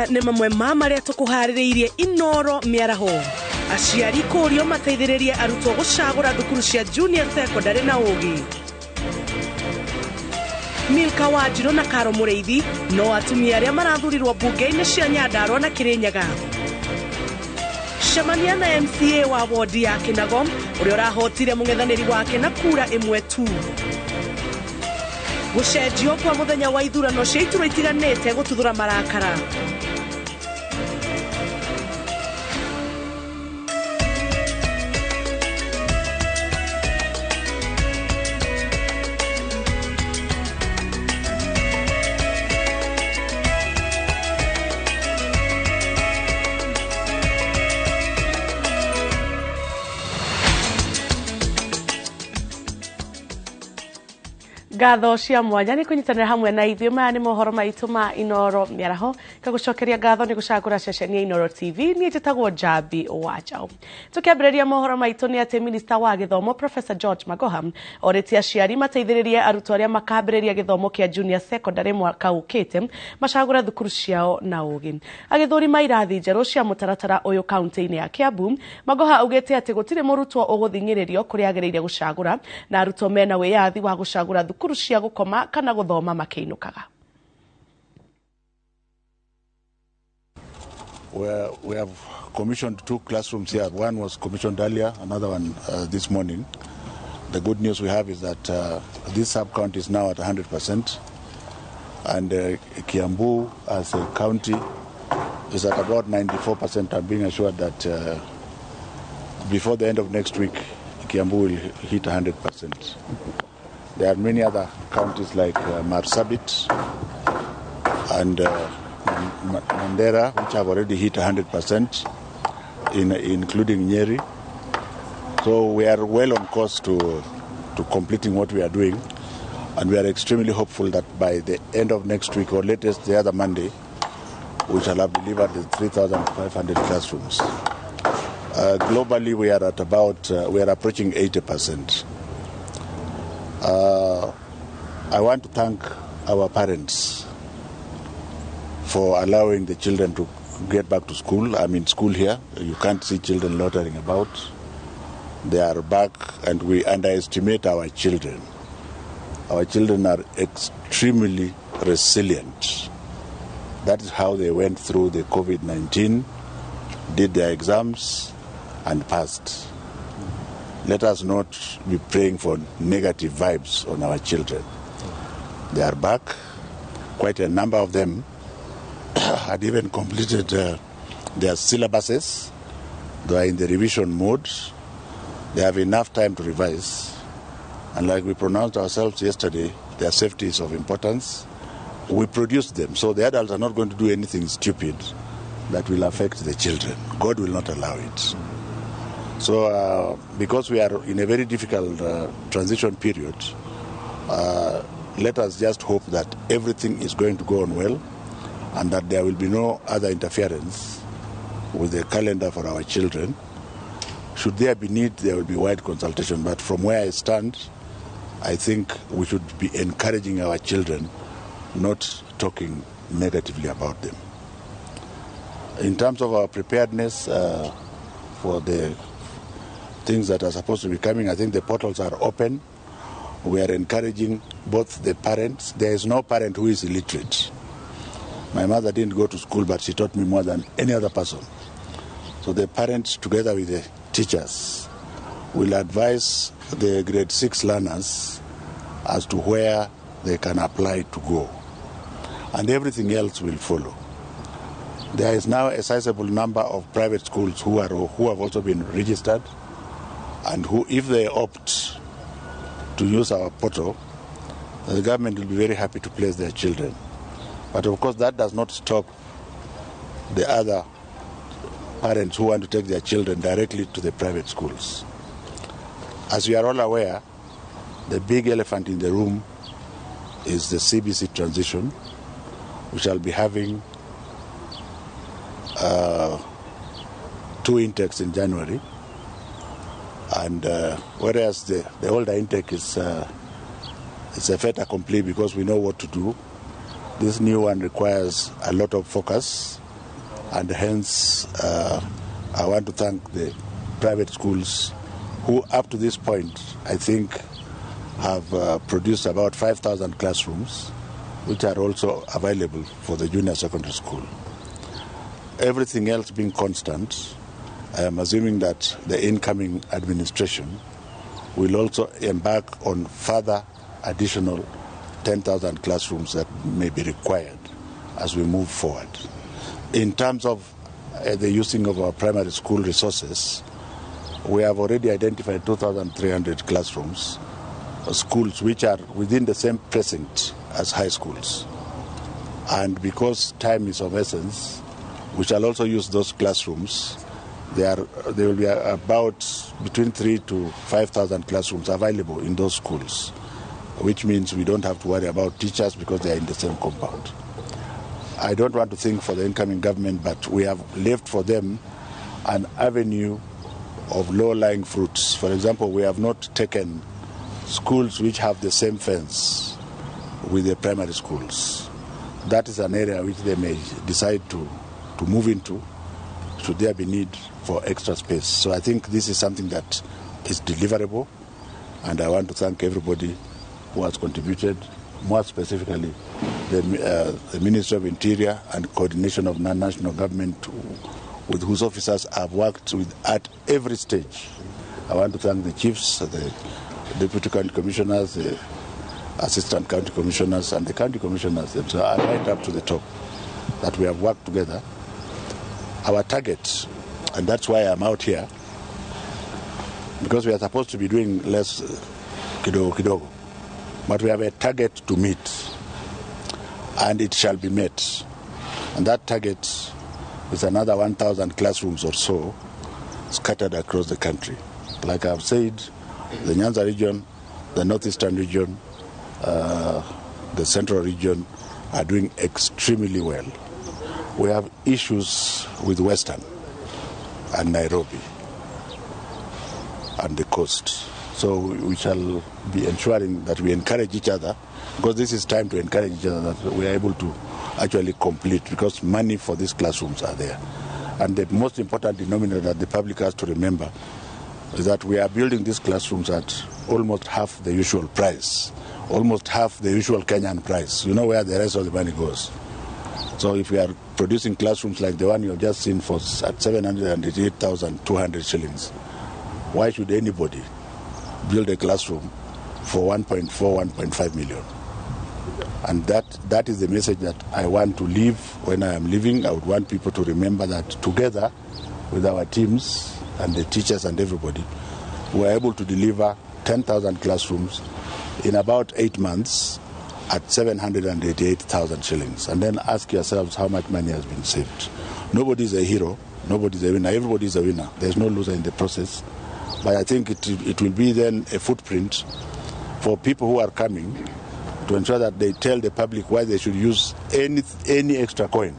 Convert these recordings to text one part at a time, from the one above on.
Maya nĩ mamwe ma marĩa tũkũharĩrĩirie Inoro mĩaraho. Aciari kũrio mateithĩrĩrie arutwo gũcagũra thukuru cia junior secondary na ũgĩ. Milka Wanjirũ na Karo Mũrĩithi no atumia arĩa marathurirwo mbunge-inĩ cia Nyandarua na Kĩrĩnyaga. Cemania na MCA wa wodi ya Kĩnago ũrĩa ũrahotire mũng'ethanĩri wake na kura ĩmwe tu. Gũcenjio kwa mũthenya wa ithurano cia iturwa itiganĩte gũtuthũra marakara. Ngatho cia mwanya nĩ kũnyitanĩra hamwe na ithuĩ. Maya nĩ mohoro maitũ ma Inoro mĩaraho. Ngagũcokeria ngatho nĩ gũcagũra ceceni ya Inoro TV. Niĩ njĩtagwo Njambi wa Njaũ. Tũkĩambĩrĩria mohoro maitũ nĩ atĩ Minista wa gĩthomo Professor George Magoha orĩtie aciari mateithĩrĩrie arutwo arĩa makambĩrĩria gĩthomo kĩa junior secondary mwaka ũkĩte macagũre thukuru ciao na ũgĩ. Agĩthũrima irathi njerũ cia mũtaratara ũyũ kaunti-inĩ ya Kiambu, Magoha augĩte atĩ gũtirĩ mũrutwo ũgũthing'ĩrĩrio kũrĩa agĩrĩire gũcagũra, na arutwo mena wĩyathi wa gũcagũra thukuru cia gũkoma kana gũthoma makĩinũkaga. We have commissioned two classrooms here. One was commissioned earlier, another one this morning. The good news we have is that this sub-county is now at 100%, and Kiambu as a county is at about 94%. I'm being assured that before the end of next week, Kiambu will hit 100%. There are many other counties like Marsabit and Mandera, which have already hit 100%, including Nyeri. So we are well on course to completing what we are doing, and we are extremely hopeful that by the end of next week, or latest the other Monday, we shall have delivered the 3,500 classrooms. Globally, we are at about, we are approaching 80%. I want to thank our parents for allowing the children to get back to school. I'm in school here. You can't see children loitering about. They are back, and we underestimate our children. Our children are extremely resilient. That is how they went through the COVID-19, did their exams, and passed. Let us not be praying for negative vibes on our children. They are back. Quite a number of them had even completed their syllabuses. They are in the revision mode. They have enough time to revise. And like we pronounced ourselves yesterday, their safety is of importance. We produce them, so the adults are not going to do anything stupid that will affect the children. God will not allow it. So because we are in a very difficult transition period, let us just hope that everything is going to go on well and that there will be no other interference with the calendar for our children. Should there be need, there will be wide consultation. But from where I stand, I think we should be encouraging our children, not talking negatively about them. In terms of our preparedness for the things that are supposed to be coming, I think the portals are open. We are encouraging both the parents. There is no parent who is illiterate. My mother didn't go to school, but she taught me more than any other person. So the parents, together with the teachers, will advise the grade 6 learners as to where they can apply to go. And everything else will follow. There is now a sizable number of private schools who have also been registered, and who, if they opt to use our portal, the government will be very happy to place their children. But of course, that does not stop the other parents who want to take their children directly to the private schools. As we are all aware, the big elephant in the room is the CBC transition. We shall be having 2 intakes in January, and whereas the older intake is a fait accompli because we know what to do, this new one requires a lot of focus. And hence, I want to thank the private schools who, up to this point, I think, have produced about 5,000 classrooms, which are also available for the junior secondary school. Everything else being constant, I am assuming that the incoming administration will also embark on further additional 10,000 classrooms that may be required as we move forward. In terms of the using of our primary school resources, we have already identified 2,300 classrooms, schools which are within the same precinct as high schools. And because time is of essence, we shall also use those classrooms. There will be about between 3,000 to 5,000 classrooms available in those schools, which means we don't have to worry about teachers because they are in the same compound. I don't want to think for the incoming government, but we have left for them an avenue of low-lying fruits. For example, we have not taken schools which have the same fence with the primary schools. That is an area which they may decide to move into should there be need for extra space. So I think this is something that is deliverable, and I want to thank everybody who has contributed, more specifically the Ministry of Interior and coordination of national government, with whose officers I've worked with at every stage. I want to thank the chiefs, the deputy county commissioners, the assistant county commissioners, and the county commissioners themselves, right up to the top, that we have worked together. Our target, and that's why I'm out here, because we are supposed to be doing less kidogo kidogo, but we have a target to meet, and it shall be met. And that target is another 1,000 classrooms or so scattered across the country. Like I've said, the Nyanza region, the Northeastern region, the Central region are doing extremely well. We have issues with Western and Nairobi and the coast. So we shall be ensuring that we encourage each other, because this is time to encourage each other, that we are able to actually complete, because money for these classrooms are there. And the most important denominator that the public has to remember is that we are building these classrooms at almost half the usual price, almost half the usual Kenyan price. You know where the rest of the money goes. So if we are producing classrooms like the one you have just seen for at 788,200 shillings, why should anybody build a classroom for 1.4, 1.5 million? And that is the message that I want to leave when I am leaving. I would want people to remember that together with our teams and the teachers and everybody, we were able to deliver 10,000 classrooms in about 8 months at 788,000 shillings. And then ask yourselves how much money has been saved. Nobody is a hero, nobody is a winner, everybody is a winner. There's no loser in the process. But I think it will be then a footprint for people who are coming to ensure that they tell the public why they should use any extra coin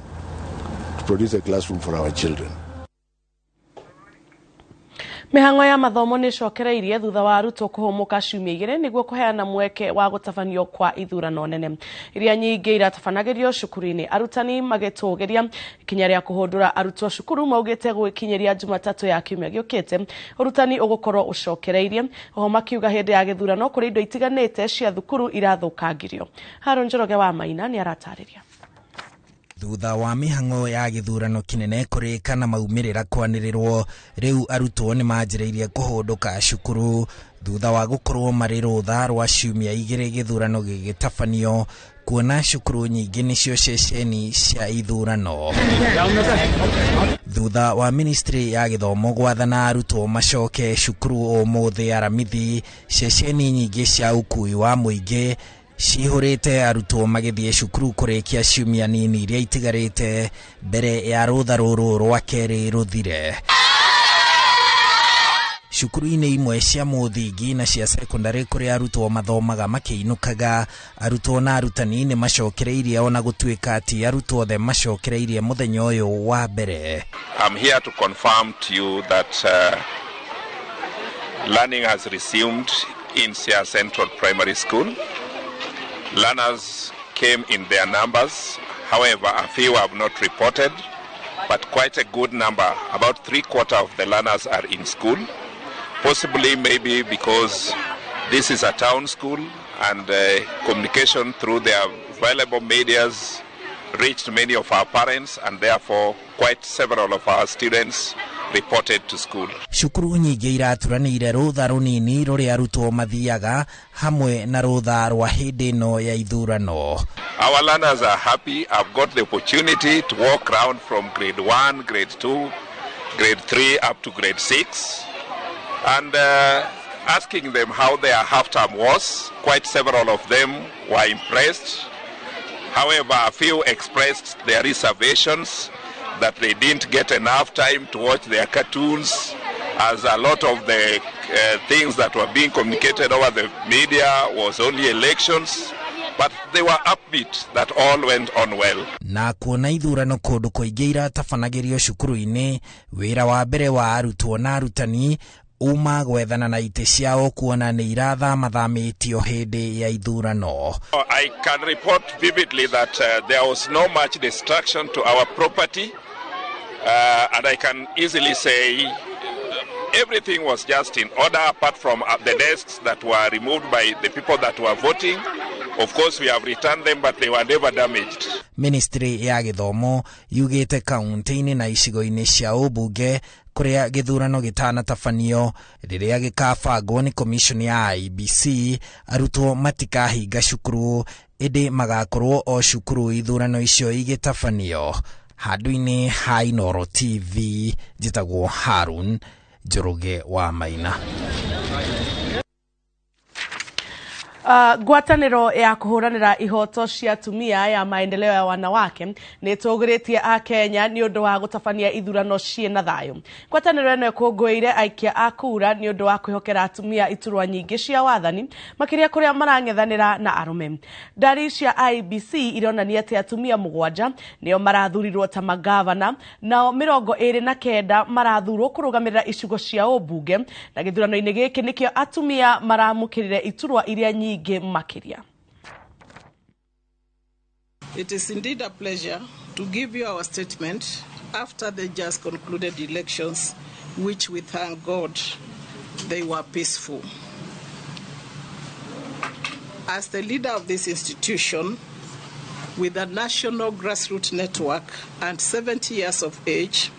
to produce a classroom for our children. Mihango ya mathomo ni cokereirie thutha wa arutwo kuhumuka ciumia igiri niguo kuheana mweke wa gutabanio kwa ithurano nene iria nyingi iratabanagĩrio cukuru-inĩ. Arutani magĩtũgĩria ikinya rĩa kũhũndũra arutwo cukuru maugĩte gwĩkinyĩria Jumatatũ ya kiumia gĩũkĩte ũrutani ũgũkorwo ũcokereirie. Oho makiuga hĩndĩ ya gĩthurano kũrĩ indo itiganĩte cia thukuru irathũkangirio. Haron Njoroge wa Maina nĩ aratarĩria. Thutha wa mihango ya gĩthurano kĩnene kũrĩka na maumĩrĩra kwanĩrĩrwo, rĩu arutwo nĩ manjĩrĩirie kũhũndũka cukuru thutha wa gũkorwo marĩ rũtha rwa ciumia igĩrĩ gĩthurano gĩgĩtabanio, kuona cukuru nyingĩ nĩcio ceceni cia ithurano. Thutha wa ministry ya gĩthomo gwathana arutwo macoke cukuru ũmũthĩ Aramithi, ceceni nyingĩ cia ũkui wa mũingĩ cihũrĩte arutwo magĩthiĩ cukuru kũrĩkia ciumia nini iria itigarĩte mbere ya rũtha rũrũ rwa kerĩ rũthire. Cukuru-inĩ imwe cia mũthingi na cia sekondari kũrĩa arutwo mathomaga makĩinũkaga, arutwo na arutani nĩ macokereirie ona gũtuĩka ti arutwo othe macokereirie mũthenya ũyũ wa mbere. I'm here to confirm to you that learning has resumed in Siaya Central Primary School. Learners came in their numbers. However, a few have not reported. But quite a good number, about 3/4 of the learners are in school, possibly maybe because this is a town school and communication through their available medias reached many of our parents, and therefore quite several of our students reported to school. Cukuru nyingĩ iraturanĩire rũtha rũnini rũrĩa arutwo mathiaga hamwe na rũtha rwa hĩndĩ ĩno ya ithurano. Our learners are happy. I've got the opportunity to walk round from grade 1, grade 2, grade 3 up to grade 6, and asking them how their half term was. Quite several of them were impressed. However, a few expressed their reservations that they didn't get enough time to watch their cartoons, as a lot of the things that were being communicated over the media was only elections, but they were upbeat that all went on well. Na kuona ithurano kũndũ kũingĩ iratabanagĩrio cukuru-inĩ, wĩra wa mbere wa arutwo na arutani uma gwethana na itĩ ciao kuona nĩ irathamathamĩtio hĩndĩ ya ithurano. I can report vividly that there was no much destruction to our property, and I can easily say everything was just in order apart from the desks that were removed by the people that were voting. Of course, we have returned them, but they were never damaged. Ministry ya gĩthomo yugĩte kaunti-inĩ na icigo-inĩ cia ũmbunge kũrĩa gĩthurano gĩtanatabanio rĩrĩa gĩkabangwo nĩ commission ya IEBC, arutwo matikahinga cukuru ĩndĩ magakorwo o cukuru ithurano icio igĩtabanio. Handũ-inĩ ha Inooro TV njĩtagwo Harun Njoroge wa Maina. Ngwatanĩro ya kũhũranĩra ihoto cia atumia ya maendeleo ya wanawake nĩ ĩtũgĩrĩtie Akenya nĩ ũndũ wa gũtabania ithurano ciĩ na thayũ. Ngwatanĩro ĩno ĩkũngũĩire aikia a kura nĩ ũndũ wa kwĩhokera atumia iturwa nyingĩ cia wathani, makĩria kũrĩa marang'ethanĩra na arũme. Ndari cia IEBC ironania atĩ atumia 7 nĩo marathurirwo ta magavana, nao 29 marathurwo kũrũgamĩrĩra icigo cia ũmbunge, na gĩthurano-inĩ gĩkĩ nĩkĩo atumia maramũkĩrire iturwa iria nyingĩ makiria. It is indeed a pleasure to give you our statement after the just concluded elections, which we thank God they were peaceful. As the leader of this institution, with a national grassroots network and 70 years of age,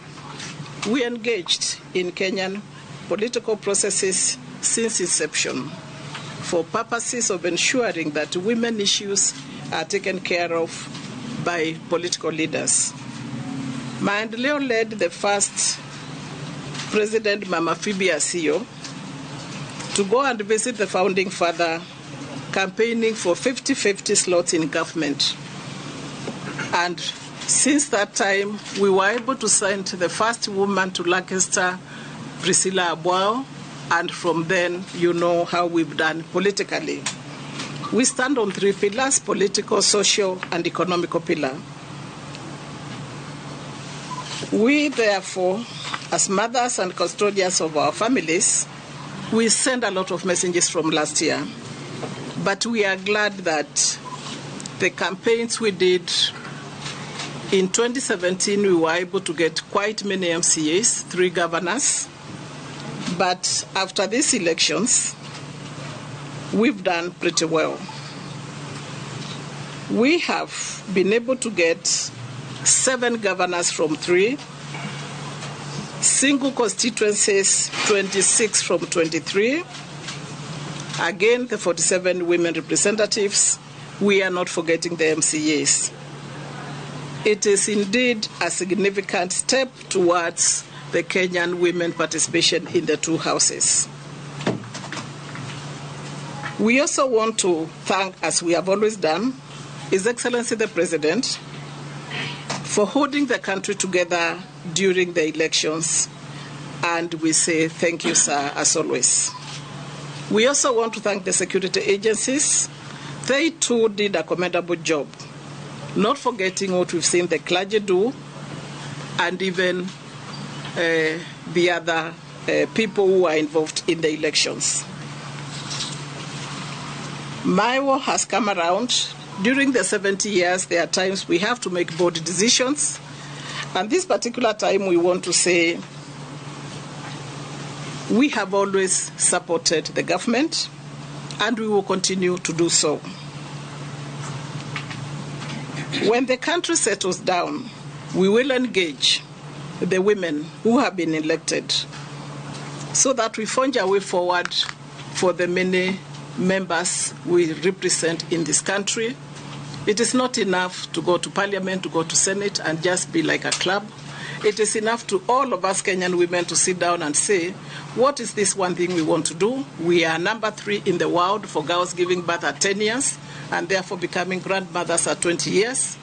we engaged in Kenyan political processes since inception for purposes of ensuring that women issues are taken care of by political leaders. Maendeleo led the first President, Mama Phoebe Asiyo, to go and visit the founding father, campaigning for 50-50 slots in government. And since that time, we were able to send the first woman to Lancaster, Priscilla Abwao, and from then, you know how we've done politically. We stand on three pillars: political, social, and economical pillar. We, therefore, as mothers and custodians of our families, we send a lot of messages from last year. But we are glad that the campaigns we did in 2017, we were able to get quite many MCAs, 3 governors. But after these elections, we've done pretty well. We have been able to get 7 governors from 3, single constituencies 26 from 23. Again, the 47 women representatives. We are not forgetting the MCAs. It is indeed a significant step towards the Kenyan women participation in the 2 houses. We also want to thank, as we have always done, His Excellency the President for holding the country together during the elections, and we say thank you, sir, as always. We also want to thank the security agencies. They too did a commendable job, not forgetting what we've seen the clergy do, and even the other people who are involved in the elections. Maiwo has come around. During the 70 years, there are times we have to make bold decisions, And this particular time we want to say we have always supported the government and we will continue to do so. When the country settles down, we will engage the women who have been elected so that we forge our way forward for the many members we represent in this country. It is not enough to go to parliament, to go to Senate and just be like a club. It is enough to all of us Kenyan women to sit down and say, what is this one thing we want to do? We are number 3 in the world for girls giving birth at 10 years and therefore becoming grandmothers at 20 years.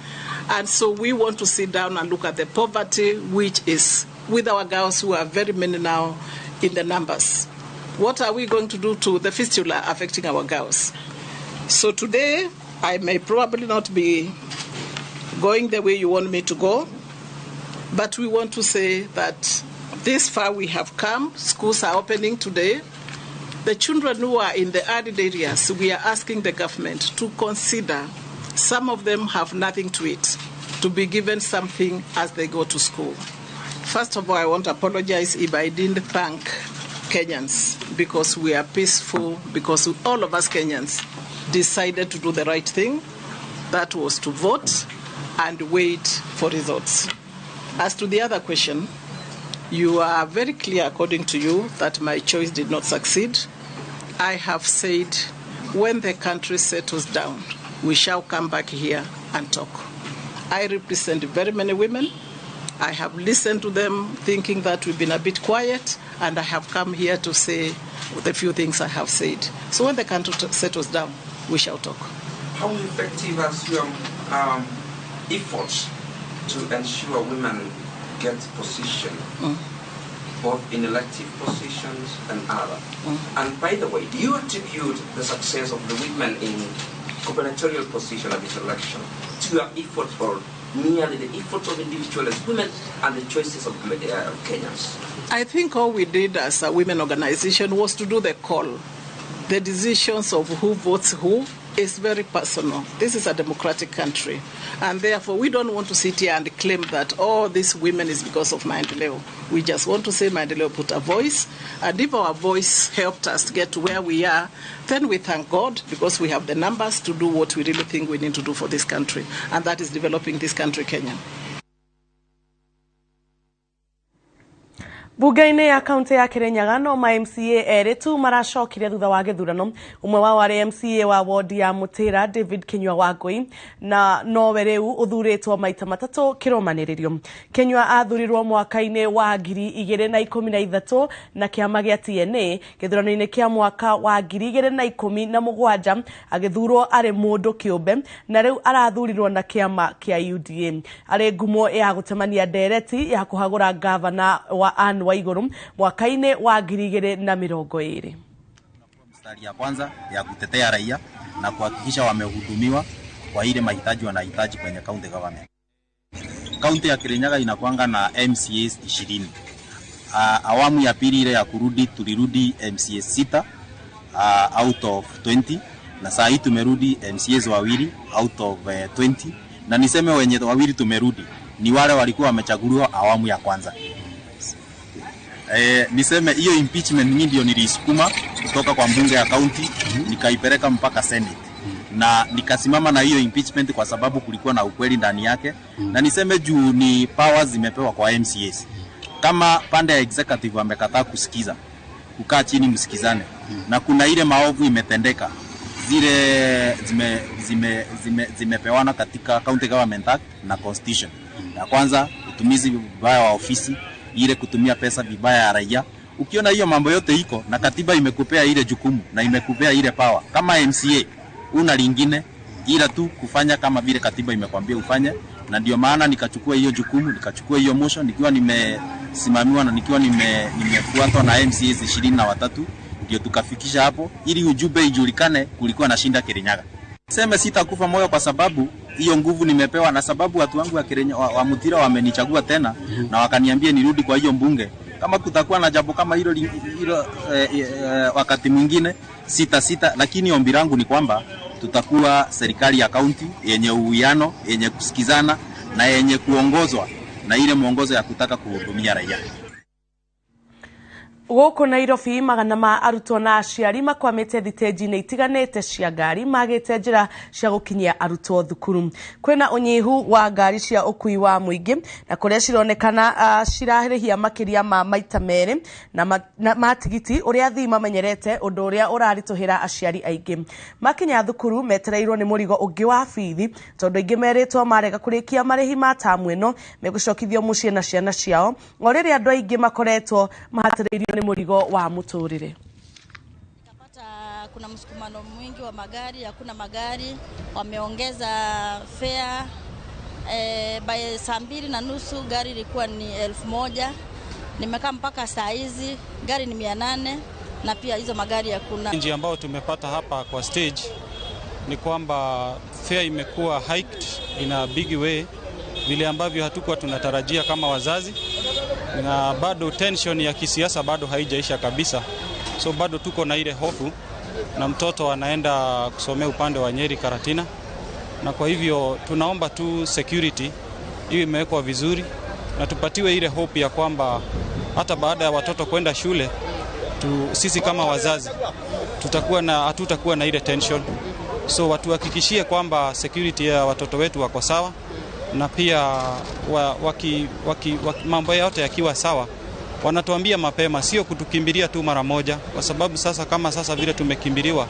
And so we want to sit down and look at the poverty which is with our girls, who are very many now in the numbers. What are we going to do to the fistula affecting our girls? So today, I may probably not be going the way you want me to go, but we want to say that this far we have come. Schools are opening today. The children who are in the arid areas, we are asking the government to consider. Some of them have nothing to eat, to be given something as they go to school. First of all, I want to apologize if I didn't thank Kenyans, because we are peaceful, because all of us Kenyans decided to do the right thing. That was to vote and wait for results. As to the other question, you are very clear, according to you, that my choice did not succeed. I have said when the country settles down, we shall come back here and talk. I represent very many women. I have listened to them thinking that we've been a bit quiet, and I have come here to say the few things I have said. So when the country settles down, we shall talk. How effective has your efforts to ensure women get position, both in elective positions and other? And by the way, do you attribute the success of the women in gubernatorial position at this election to your efforts, or merely the efforts of individuals as women and the choices of Kenyans? I think all we did as a women organization was to do the call. The decisions of who votes who is very personal. This is a democratic country, and therefore we don't want to sit here and claim that, oh, these women is because of Maendeleo. We just want to say Maendeleo put a voice, and if our voice helped us to get to where we are, then we thank God, because we have the numbers to do what we really think we need to do for this country, and that is developing this country, Kenya. Bunge-inĩ ya kaunti ya Kirinyaga no ma MCA erĩ tu maracokire thutha wa gĩthurano. Ũmwe wao arĩ MCA wa wodi ya Mũtĩra David Kinyua Wangũi, na nowe rĩu ũthurĩtwo maita matatũ kĩrũmanĩrĩrio. Kinyua athurirwo mwaka-inĩ wa 2013 na kĩama gĩa TNA. Gĩthurano-inĩ kĩa mwaka wa 2017 agĩthurwo arĩ mũndũ kĩũmbe, na rĩu arathurirwo na kĩama kĩa UDA. Arĩ ngumo ya gũtemania ndereti ya kũhagũra gavana wa Anne Waiguru mwaka-inĩ wa 2020. Mstari ya kwanza ya kutetea raia na kuhakikisha wamehudumiwa kwa ile mahitaji wanahitaji kwenye county government. County ya Kirinyaga inakuanga na MCAs 20. Awamu ya pili ile ya kurudi tulirudi MCAs 6 out of 20, na saa hii tumerudi MCAs wawili out of 20, na niseme wenye wawili tumerudi ni wale walikuwa wamechaguliwa awamu ya kwanza. Niseme hiyo impeachment mimi ndio nilisukuma kutoka kwa mbunge ya county nikaipeleka mpaka Senate, na nikasimama na hiyo impeachment kwa sababu kulikuwa na ukweli ndani yake. Na niseme juu ni powers zimepewa kwa MCAs. Kama pande ya executive wamekataa kusikiza, kukaa chini msikizane, na kuna ile maovu imetendeka, zile zimepewana katika County Government Act na Constitution. Ya kwanza utumizi vibaya wa ofisi, ile kutumia pesa vibaya ya raia. Ukiona hiyo mambo yote iko na katiba imekupea ile jukumu na imekupea ile power. Kama MCA una lingine ila tu kufanya kama vile katiba imekwambia ufanye, na ndio maana nikachukua hiyo jukumu, nikachukua hiyo motion nikiwa nimesimamiwa na nikiwa nimefuatwa na MCAs 23, ndio tukafikisha hapo ili ujumbe ijulikane kulikuwa na shinda Kirinyaga. Sema sitakufa moyo kwa sababu hiyo nguvu nimepewa, na sababu watu wangu wa Kirinyaga wa Mutira wamenichagua tena na wakaniambia nirudi kwa hiyo mbunge. Kama kutakuwa na jambo kama hilo wakati mwingine sita, lakini ombi langu ni kwamba tutakuwa serikali ya county yenye uwiano, yenye kusikizana na yenye kuongozwa na ile mwongozo ya kutaka kuhudumia raia. Gũkũ Nairobi, magana ma arutwo na aciari makwamĩte thitĩnji-inĩ itiganĩte cia ngari magĩte njĩra cia gũkinyia arutwo thukuru. Kwĩna ũnyihu wa ngari cia ũkui wa mũingĩ na kũrĩa cironekana cirarĩhia makĩria ma maita merĩ na ma tigiti ũrĩa athii mamenyerete, ũndũ ũrĩa ũraritũhĩra aciari aingĩ. Makinya thukuru metereirwo nĩ mũrigo ũngĩ wa bithi, tondũ aingĩ merĩtwo marega kũrĩkia marĩhi ma tamu ĩno megũcokithio mũciĩ na ciana ciao, o rĩrĩa andũ aingĩ makoretwo mahatĩrĩirio nĩ mũrigo wa mũtũrĩre. Kapata kuna msukumano mwingi wa magari, hakuna magari, wameongeza fare. By 2:30 gari ilikuwa ni 1000, nimekaa mpaka saa hizi gari ni 800, na pia hizo magari hakuna. Njia ambayo tumepata hapa kwa stage ni kwamba fare imekuwa hiked in a big way, vile ambavyo hatukuwa tunatarajia kama wazazi, na bado tension ya kisiasa bado haijaisha kabisa, so bado tuko na ile hofu, na mtoto anaenda kusomea upande wa Nyeri Karatina, na kwa hivyo tunaomba tu security iwe imewekwa vizuri na tupatiwe ile hope ya kwamba hata baada ya watoto kwenda shule sisi kama wazazi hatutakuwa na ile tension. So watuhakikishie kwamba security ya watoto wetu wako sawa, na pia mambo yote yakiwa sawa wanatuambia mapema, sio kutukimbilia tu mara moja, kwa sababu sasa kama sasa vile tumekimbiliwa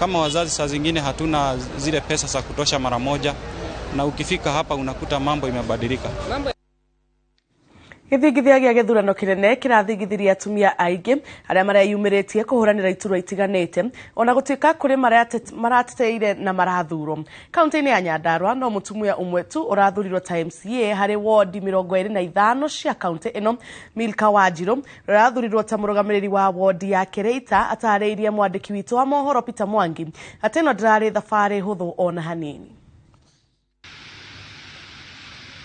kama wazazi, saa zingine hatuna zile pesa za kutosha mara moja, na ukifika hapa unakuta mambo imebadilika. Gĩthingithia gĩa gĩthurano kĩnene kĩrathingithirie atumia aingĩ arĩa mareyumĩrĩtie kũhũranĩra iturwa itiganĩte, ona gũtuĩka kũrĩ marateteire na marathurwo. Kaunti-inĩ ya Nyandarua no mũtumia ũmwe tu ũrathurirwo ta MCA harĩ wondi 25 cia kaunti ĩno. Milka Wanjirũ ũrathurirwo ta mũrũgamĩrĩri wa wondi ya Kĩrĩita atarĩirie mwandĩki witũ wa mohoro Peter Mwangi atĩ ĩno ndĩrarĩ thabarĩ hũthũ ona hanini.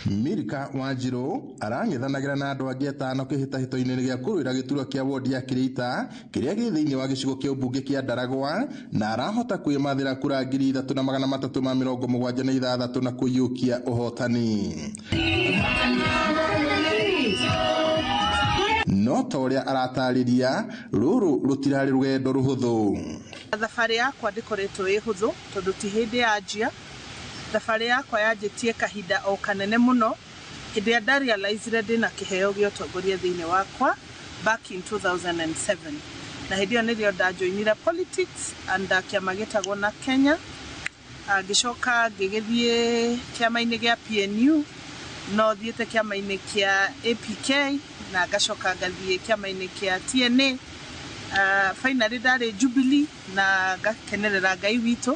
Milka Wanjirũ arang'ethanagĩra na andũ angĩ 5 kĩhĩtahĩto-inĩ gĩa kũrũĩra gĩturwa kĩa wondi ya Kĩrĩita kĩrĩa gĩ thĩinĩ wa gĩcigo kĩa ũmbunge kĩa Ndaragwa, na arahota kwĩmathĩra kura 3376 na kũiyũkia ũhotani. No ta ũrĩa aratarĩria, rũrũ rũtirarĩ rũgendo rũhũthũ. Thabarĩ yakwa ndĩkoretwo ĩ hũthũ tondũ ti hĩndĩ yanjia. Thabarĩ yakwa yanjĩtie kahinda o kanene mũno hĩndĩ ĩrĩa ndarealizire ndĩna kĩheo gĩa ũtongoria thĩinĩ wakwa back in 2007, na hĩndĩ ĩyo nĩrĩo ndajoinire politics and kĩama gĩtagwo na Kenya, ngĩcoka ngĩgĩthiĩ kĩama-inĩ gĩa PNU, no thiĩte kĩama-inĩ kĩa APK, na ngacoka ngathiĩ kĩama-inĩ kĩa TNA. Finally ndarĩ Jubilee na ngakenerera Ngai witũ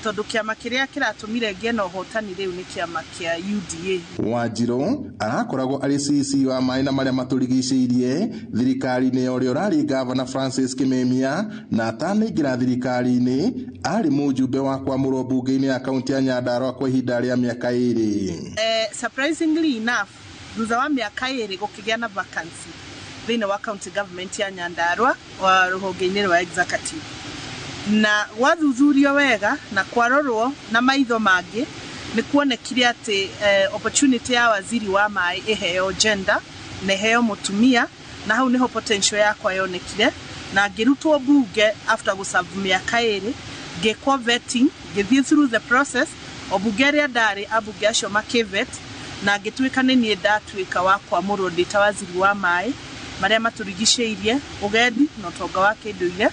tondũ kĩama kĩrĩa kĩratũmire ngĩe na ũhotani rĩu nĩ kĩama kĩa UDA. Wanjirũ arakoragwo arĩ CC wa maĩ na marĩa matũrigicĩirie thirikari-inĩ ya ũrĩa ũrarĩ gavana Francis Kimemia, na atanaingĩra thirikari-inĩ arĩ mũjumbe wa kwamũrwo mbunge-inĩ ya kaunti ya Nyandarua kwa ihinda rĩa mĩaka 2. Surprisingly enough, thutha wa mĩaka 2 gũkĩgĩa na vacancy thĩinĩ wa county government ya Nyandarua wa rũhonge-inĩ rwa executive, na gwathuthurio wega na kwarorwo na maitho mangĩ nĩ kuonekire atĩ opportunity ya waziri wa maĩ ĩheo gender na ĩheo mũtumia, na hau nĩho potential yakwa yonekire, na ngĩrutwo mbunge after gũserve mĩaka 2, ngĩkwo vetting, ngĩthiĩ through the process o mbunge ĩrĩa ndarĩ ambunge acio makĩvet, na ngĩtuĩka nĩ niĩ ndatuĩka wa kwamũrwo ndĩ ta waziri wa maĩ marĩa matũrigicĩirie, ũgendi na ũtonga wa kĩndũire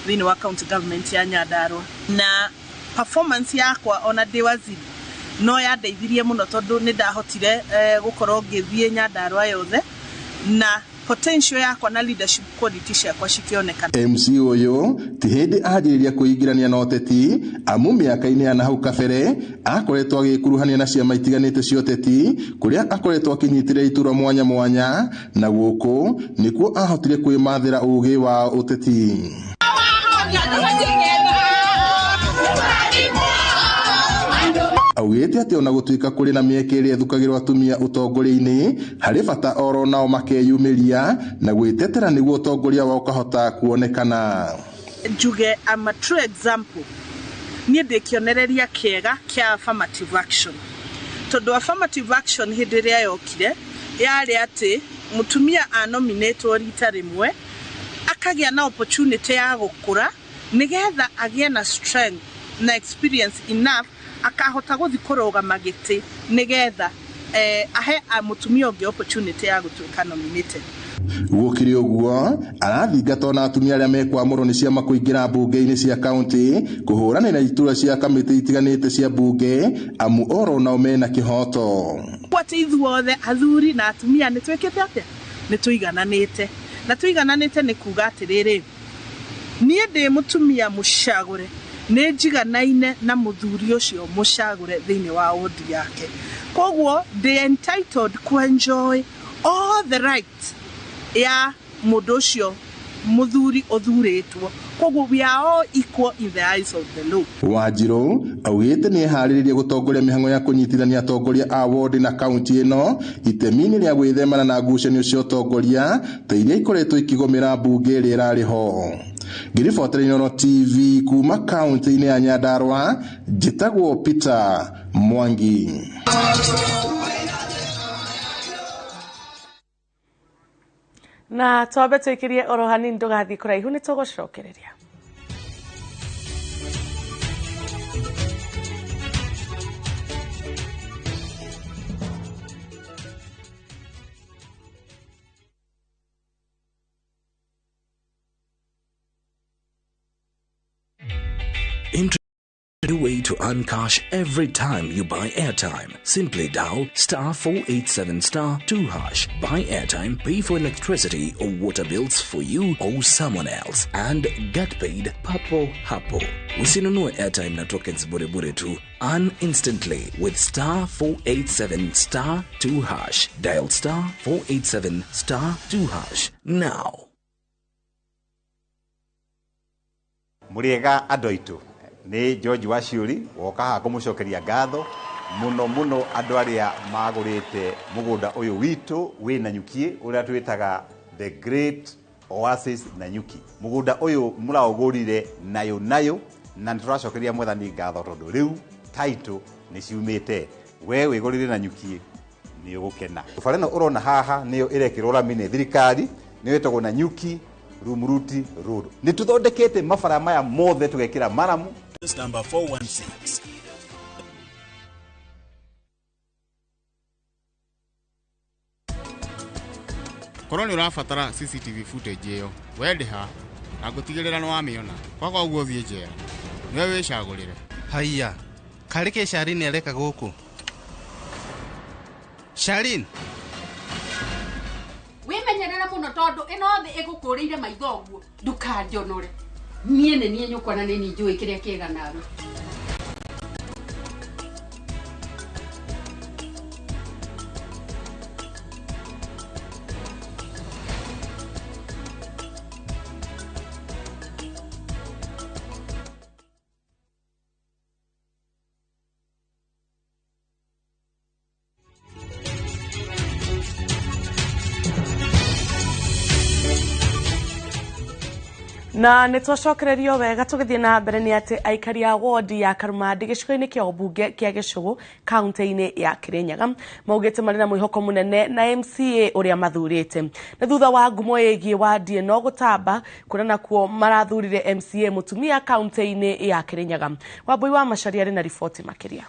thĩinĩ wa county government ya Nyandarua. Na performance yakwa ona ndĩ waziri no yandeithirie mũno tondũ nĩ ndahotire gũkorwo ngĩthiĩ Nyandarua yothe, na potential yakwa na leadership quality ciakwa cikĩonekana. MC ũyũ ti hĩndĩ anjĩrĩria kwĩingĩrania na ũteti, amu mĩaka-inĩ ya nahau kabere akoretwo agĩkuruhania na ciama itiganĩte cia ũteti kũrĩa akoretwo akĩnyitĩrĩra iturwa mwanya mwanya, na gũkũ nĩkuo ahotire kwĩmathĩra ũgĩ wa ũteti. Augĩte atĩ ona gũtuĩka kũrĩ na mĩeke ĩrĩa ĩthukagĩrwo atumia ũtongoria-inĩ, harĩ bata oro nao makeyumĩria na gwĩtetera nĩguo ũtongoria wao ũkahota kuonekana. Njuge I'm a true example, niĩ ndĩ kĩonereria kĩega kĩa affirmative action, tondũ affirmative action hĩndĩ ĩrĩa yokire Yarĩ atĩ mũtumia anominatwo rita rĩmwe akagĩa na opportunity ya gũkũra nĩgetha agĩe na strength na experience enough akahota gũthiĩ kũrũgama gĩtĩ nĩgetha ahe mũtumia ũngĩ opportunity ya gũtuĩka nominated. Gũkĩrĩ ũguo arathingatwo na atumia arĩa mekwamũrwo nĩ ciama kũingĩra mbunge-inĩ cia kaunti kũhũranĩra iturwa cia kamĩtĩ itiganĩte cia mbunge amu oro nao mena kĩhoto. Atĩ ithuothe athuri na atumia nĩ twĩkĩte atĩa? Nĩ tũigananĩte. Na tũigananĩte nĩ kuga atĩrĩrĩ, niĩ ndĩ mũtumia mũcagũre nĩ njiganaine na mũthuri ũcio mũcagũre thĩinĩ wa wodi yake. Koguo ndĩ entitled ku enjoy all the rights ya mũndũ ũcio mũthuri ũthurĩtwo. Koguo we are all equal in the eyes of the law. Wanjiru augĩte nĩ eharĩrĩirie gũtongoria mĩhang'o ya kũnyitithania atongoria a wodi na kaunti ĩno itemi-inĩ rĩa gwĩthemana na ngucanio cia ũtongoria ta iria ikoretwo ikĩgũmĩra mbunge ĩrĩa ĩrarĩ ho. Ngĩribotera Inooro TV kuma kaunti-inĩ ya Nyandarua, njĩtagwo Peter Mwangi. Na twambe twikirie oro hanini ndugathiĩ kũraihu nĩ tũgũcokereria. A way to earn cash every time you buy airtime. Simply dial *487 *2#, buy airtime, pay for electricity or water bills for you or someone else, and get paid papo hapo. Usinunue airtime na tokens bure bure tu. Earn instantly with *487 *2#. Dial *487 *2# now. Muriega adoitu. Nĩ George Waciuri woka haha kũmũcokeria ngatho mũno mũno andũ arĩa magũrĩte mũgũnda ũyũ witũ wĩ Nanyuki ũrĩa twĩtaga The Great Oasis Nanyuki. Mũgũnda ũyũ mũraũgũrire nayo nayo na nĩtũracokeria Mwathani ngatho tondũ rĩu title nĩ ciumĩte. We wĩgũrĩre Nanyuki nĩ ũgũkena. Bara ĩno ũrona haha nĩyo ĩrekĩrwo rami nĩ thirikari, nĩyo ĩtagwo Nanyuki Rumuruti Road. Nĩ tũthondekete mabara maya mothe tũgekĩra maramu. Number 416. Korwo nĩ ũrabatara CCTV footage ĩyo, we ndĩha na ngũtigĩrĩra nĩ wamĩona. Kwaga ũguo thiĩ njera. Nĩwe wĩcagũrĩre. Haiya, karĩ kĩ Sharin areka gũkũ? Sharin! Wĩmenyerere mũno tondũ ĩno thĩ ĩgũkũrĩire maitho ũguo, ndũkanjonore. Niĩ nĩ niĩ nyũkwa na nĩ niĩ njũĩ kĩrĩa kĩega nawe. Na nĩ twacokererio wega tũgĩthiĩ na mbere nĩ atĩ aikari a wodi ya Karumandi gĩcigo-inĩ kĩa ũmbunge kĩa Gĩcũgũ kaunti-inĩ ya Kĩrĩnyaga maugĩte marĩ na mwĩhoko mũnene na MCA ũrĩa mathurĩte. Na thutha wa ngumo ĩgiĩ wadi ĩno gũtamba kũrĩa nakuo marathurire MCA mũtumia kaunti-inĩ ya Kĩrĩnyaga. Wambui wa Macharia arĩ na riboti makĩria.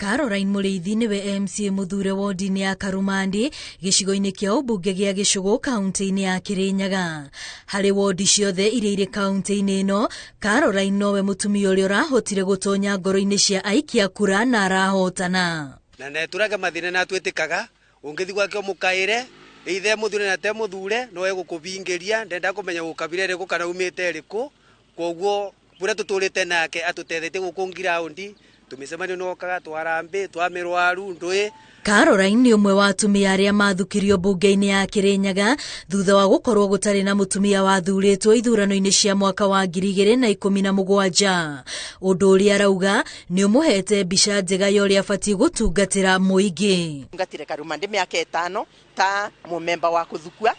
Caroline Mũrĩithi nĩwe MCA mũthure wodi-inĩ ya Karumandi gĩcigo-inĩ kĩa ũmbunge gĩa Gĩcũgũ kaunti-inĩ ya Kĩrĩnyaga. Harĩ wodi ciothe iria irĩ kaunti-inĩ ĩno, Caroline nowe mũtumia ũrĩa ũrahotire gũtonya ngoro-inĩ cia aikia kura na arahotana. Na netũraga mathĩna na twĩtĩkaga ũngĩthiĩ gwake ũmũkaĩre ithe mũthure na te mũthure no egũkũbingĩria ndenda kũmenya gũkabira ĩrĩkũ kana umĩte ĩrĩkũ. Koguo bũrĩa tũtũrĩte nake atũtethetie gũkũ ngiraundi tumicemanio nokaga twarambe twamirwaru ndui. Caroline nĩ ũmwe wa atumia arĩa mathukirio mbunge-inĩ ya Kĩrĩnyaga thutha wa gũkorwo gũtarĩ na mũtumia wathurĩtwo ithurano-inĩ cia mwaka wa 2017. Ũndũ ũrĩa arauga nĩ ũmũhete mbica njega ya ũrĩa abatiĩ gũtungatĩra mũingĩ. Ngatire Karumandi mĩaka 5 ta mũmemba wa kũthukua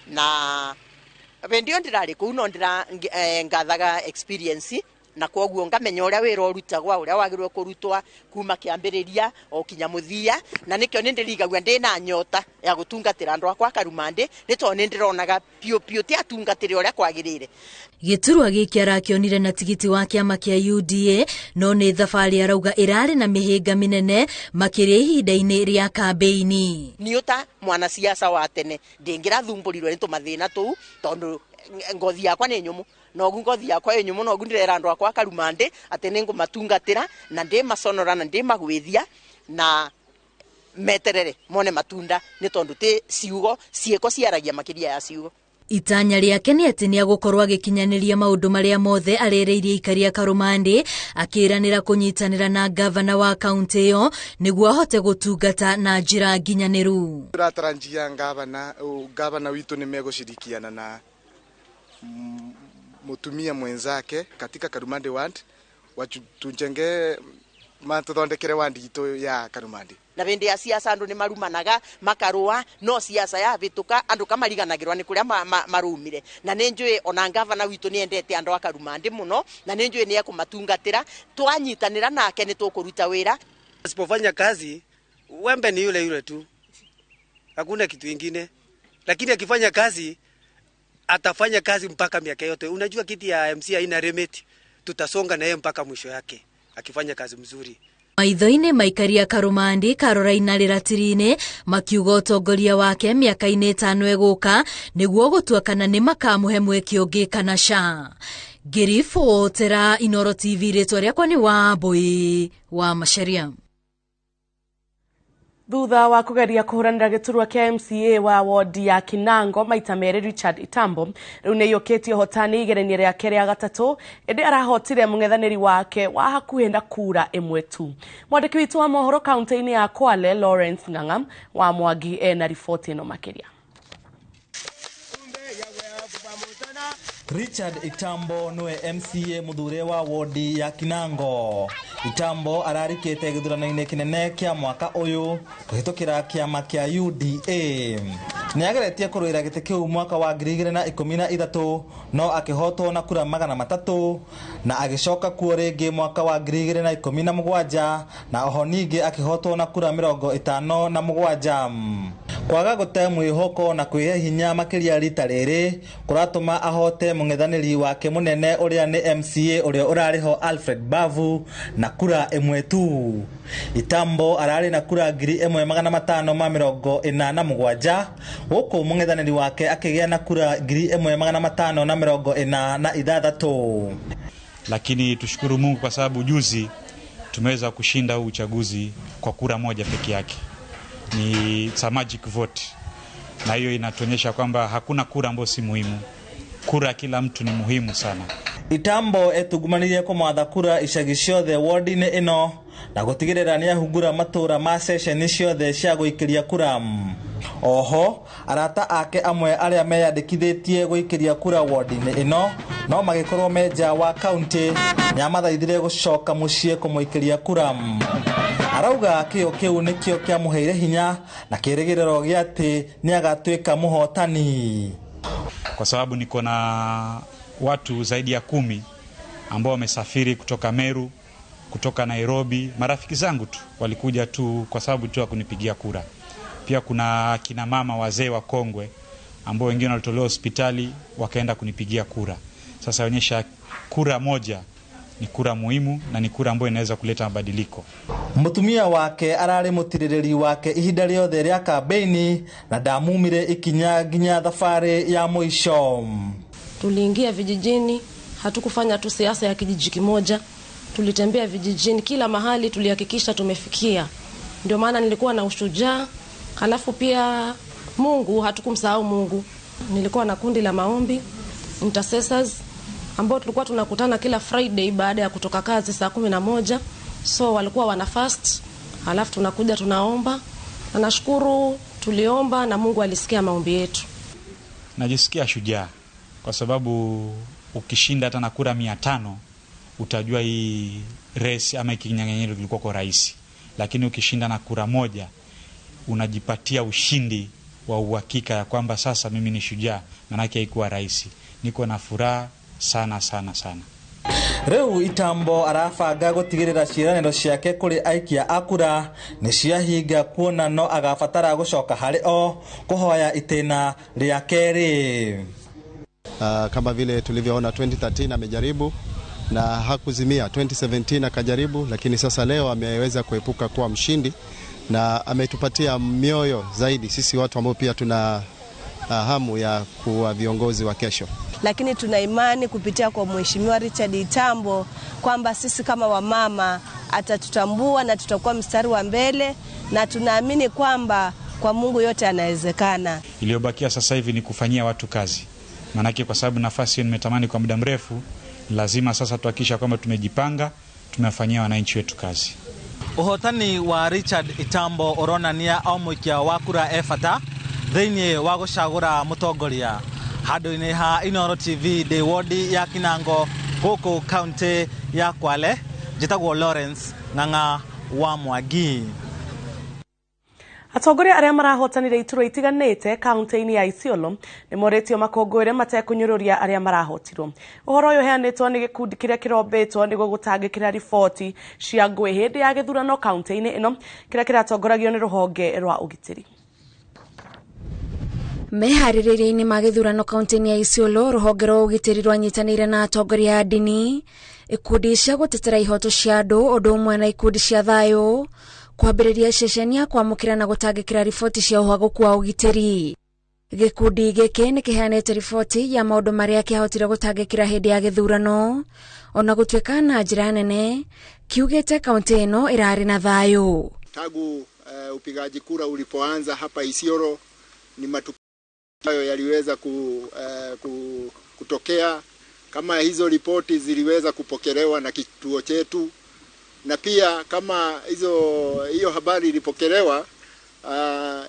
na vendio ndirarĩ kũu no ndira ngathaga experience Na kwoguo ngamenya uria wira urutagwa, uria wagirwo kurutwa kuma kiambiriria o kinya muthia, na nikio ni ndirigagua ndina nyota ya gutungatira andu akwa Karumandi, ni to ni ndironaga piu piu ti atungatire uria kwagirire. Gĩturwa gĩkĩ arakĩonire na tigiti wa kĩama kĩa UDA, no nĩ thabarĩ arauga ĩrarĩ na mĩhĩnga mĩnene makĩria ihinda-inĩ rĩa kambĩini. Niĩ ta mwanasiasa wa tene ndingĩrathumburirwo nĩ tũmathĩna tũu, tondũ ngothi yakwa nĩ nyũmũ, nogu ngothi yakwa ĩ nyũmũ, nogu ndĩrera andũ akwa Karumandi atĩ nĩ ngũmatungatĩra na ndĩmaconora na ndĩmagwĩthia na meterere mone matunda, nĩ tondũ ti ciugo, ciĩko ciaragia makĩria ya ciugo. Itanya rĩake nĩ atĩ nĩegũkorwo agĩkinyanĩria maũndũ marĩa mothe arereirie aikari a Karumandi, akĩĩranĩra kũnyitanĩra na ngavana wa kaunti ĩyo nĩguo ahote gũtungata na njĩra nginyanĩru. Tũratarajia ngavana witũ nĩ megũshirikiana na mutumia mwenzake katika Karumandi ward, watujenge matuthondekere ward itu ya Karumandi. Na bindi ya siasa andu ni marumanaga makarua, no siasa ya bituka andu kamariganagirwa ni kuria marumire. Na ni njui ona ngavana witu ni endete andu a Karumandi muno, na ni njui ni ekumatungatira, twanyitanira nake ni tukuruta wira. Asipofanya kazi wembe ni yule yule tu, hakuna kitu ingine, lakini akifanya kazi atafanya kazi mpaka miaka yote. Unajua kiti ya MC haina remit, tutasonga na yeye mpaka mwisho yake akifanya kazi mzuri. Maitho-inĩ maikari a Karumandi Caroline Rĩratiri-inĩ makiuga ũtongoria wake mĩaka-inĩ 5 ĩgũka nĩguo gũtua kana nĩ makamũhe mweke ũngĩ kana ca. Ngĩribotera Inooro TV, rĩtwa rĩakwa nĩ Wambui wa Macharia. Thutha wa kugeria kuhuranira giturwa kia MCA wa wodi ya Kinango maita merĩ Richard Itambo riu nĩaiyũkĩtie ũhotani igeranio rĩake rĩa gatatũ, ĩndĩ arahotire mũng'ethanĩri wake wa hakuhĩ na kura ĩmwe tu. Mwandĩki witũ wa mohoro kaunti-inĩ ya Kwale Lawrence Ng'ang'a wa Mwangi ena riboti ĩno makĩria. Richard Itambo niwe MCA muthure wa wodi ya Kinango. Itambo ararikite githurano-inĩ kinene kia mwaka uyu kuhitukira kiama kia UDA. Nĩageretie kũrũĩra gĩtĩ kĩu mwaka wa 2013 no akĩhotwo na kura 300 na agĩcoka kuo rĩngĩ mwaka wa 2017 na oho ningĩ akĩhotwo na kura 57. Kwaga gũte mwĩhoko na kwĩhe hinya makĩria rita rĩrĩ kũratũma ahote mũng'ethanĩri wake mũnene ũrĩa nĩ MCA ũrĩa ũrarĩho Alfred Bavu na kura ĩmwe tu. Itambo ararĩ na kura 1587 gũkũ mũng'ethanĩri wake akĩgĩa na kura 1546. Lakini tushukuru Mungu kwa sababu juzi tumeweza kushinda huu uchaguzi kwa kura moja peke yake. Ni it's a magic vote, na hiyo inatuonyesha kwamba hakuna kura ambayo si muhimu. Kura kila mtu ni muhimu sana. Itambo etugumanirie kũmatha kura icagi ciothe wodi-inĩ ĩno na gũtigĩrĩra nĩahungura matũra ma ceceni ciothe cia gũikĩria kura. Oho arata ake amwe arĩa meyandĩkithĩtie gũikĩria kura wodi-inĩ ĩno no magĩkorwo me nja wa kaunti nĩamathaithire gũcoka mũciĩ kũmũikĩria kura. Arauga kĩo kĩu nĩkĩo kĩamũheire hinya na kĩrĩgĩrĩro gĩa atĩ nĩagatuĩka mũhotani. Kwa sababu niko na watu zaidi ya 10 ambao wamesafiri kutoka Meru, kutoka Nairobi, marafiki zangu tu walikuja tu kwa sababu tu ya kunipigia kura. Pia kuna kina mama wazee wa kongwe ambao wengine walitolewa hospitali wakaenda kunipigia kura. Sasa onyesha kura moja ni kura muhimu na ni kura ambayo inaweza kuleta mabadiliko. Mutumia wake ararĩ mũtirĩrĩri wake ihinda rĩothe rĩa kambeini na ndamumire ikinya nginya thabarĩ ya mũico. Tuliingia vijijini, hatukufanya tu siasa ya kijiji kimoja. Tulitembea vijijini kila mahali, tulihakikisha tumefikia. Ndio maana nilikuwa na ushujaa. Halafu pia Mungu, hatukumsahau Mungu. Nilikuwa na kundi la maombi, intercessors, ambao tulikuwa tunakutana kila Friday baada ya kutoka kazi saa 11. So walikuwa wana fast, halafu tunakuja tunaomba. Na nashukuru tuliomba na Mungu alisikia maombi yetu. Najisikia shujaa kwa sababu ukishinda hata na kura 500 utajua hii race ama kinyang'anyiro kilikuwa kwa rahisi. Lakini ukishinda na kura moja unajipatia ushindi wa uhakika ya kwamba sasa mimi ni shujaa, manake haikuwa rahisi. Niko na furaha sana sana sana. Rĩu Itambo arabanga gũtigĩrĩra ciĩranĩro ciake kũrĩ aikia a kura nĩ ciahinga kuona no agabatara gũcoka harĩ o kũhoya itĩna rĩa kerĩ. Kama vile tulivyoona 2013 amejaribu na hakuzimia, 2017 akajaribu, lakini sasa leo ameweza kuepuka kuwa mshindi na ametupatia mioyo zaidi sisi watu ambao pia tuna hamu ya kuwa viongozi wa kesho. Lakini tuna imani kupitia kwa Mheshimiwa Richard Itambo kwamba sisi kama wamama atatutambua na tutakuwa mstari wa mbele, na tunaamini kwamba kwa Mungu yote anawezekana. Iliyobakia sasa hivi ni kufanyia watu kazi. Maanake kwa sababu nafasi hiyo nimetamani kwa muda mrefu, lazima sasa tuhakikisha kwamba tumejipanga, tumewafanyia wananchi wetu kazi. Uhotani wa Richard Itambo uronania o mũikia wa kura e bata thĩinĩ wa gũcagũra mũtongoria. Handũ-inĩ ha Inooro TV ndĩ wodi ya Kinango gũkũ kaunti ya Kwale, njĩtagwo Lawrence Ng'ang'a wa Mwangi. Atongoria arĩa marahotanire iturwa itiganĩte kaunti-inĩ ya Isiolo nĩ morĩtio makũngũĩre matekũnyũrũria arĩa marahotirwo. Ũhoro ũyũ ũheanĩtwo nĩ gĩkundi kĩrĩa kĩrombĩtwo nĩguo gũtangĩkĩra riboti cia ngũĩ hĩndĩ ya gĩthurano kaunti-inĩ ĩno, kĩrĩa kĩratongoragio nĩ rũhonge rwa ũgitĩri. Meharĩrĩria-inĩ ma gĩthurano kaunti-inĩ ya Isiolo, rũhonge rwa ũgitĩri rwanyitanĩire na atongoria a ndini, ikundi cia gũtetera ihoto cia andũ, ũndũ ũmwe na ikundi cia thayũ, kwambĩrĩria ceceni ya kwamũkĩra na gũtangĩkĩra riboti cia ũhagũku wa ũgitĩri. Gĩkundi gĩkĩ nĩ kĩheanĩte riboti ya maũndũ marĩa kĩahotire gũtangĩkĩra hĩndĩ ya gĩthurano, ona gũtuĩka na njĩra nene kiugĩte kaunti ĩno ĩrarĩ na thayũ. Tangu upigaji kura ulipoanza hapa Isiolo ni matukio ambayo yaliweza kutokea, kama hizo ripoti ziliweza kupokelewa na kituo chetu, na pia kama hiyo habari ilipokelewa,